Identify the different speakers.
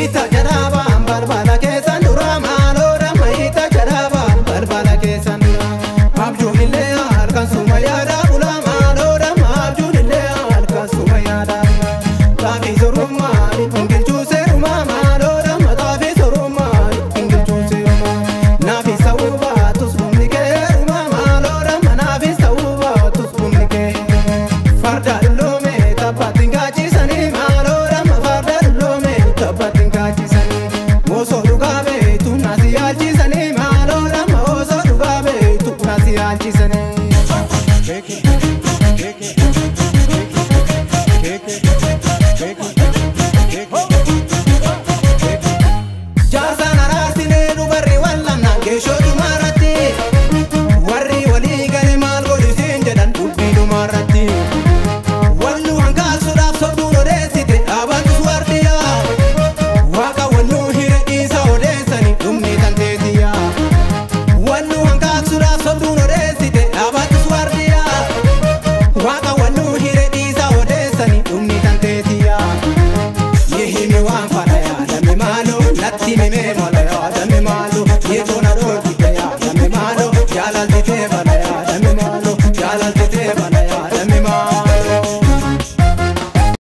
Speaker 1: Ita jaraabaan balbala keessan dura, maaloo damma, ita jaraabaan balbala keessan dura. Abjuun illee halkan suma yaada bula, maaloo damma, abjuun illee halkan suma yaada bula. Xaafii sorummaa gingilchuu seerumaa, maaloo damma, xaafii sorummaa gingilchuu seerumaa. Naafis ta'uu baatus humni keerumaa, maaloo damma, naafis ta'uu baatus humni keerumaa. Farda dulloome taphaatti gaachisanii, maaloo damma, farda dulloome taphaatti gaachisanii. Osoo dhugaa beektu nasi yaalchisanii, maaloo damma, osoo dhugaa beektu nasi yaalchisanii.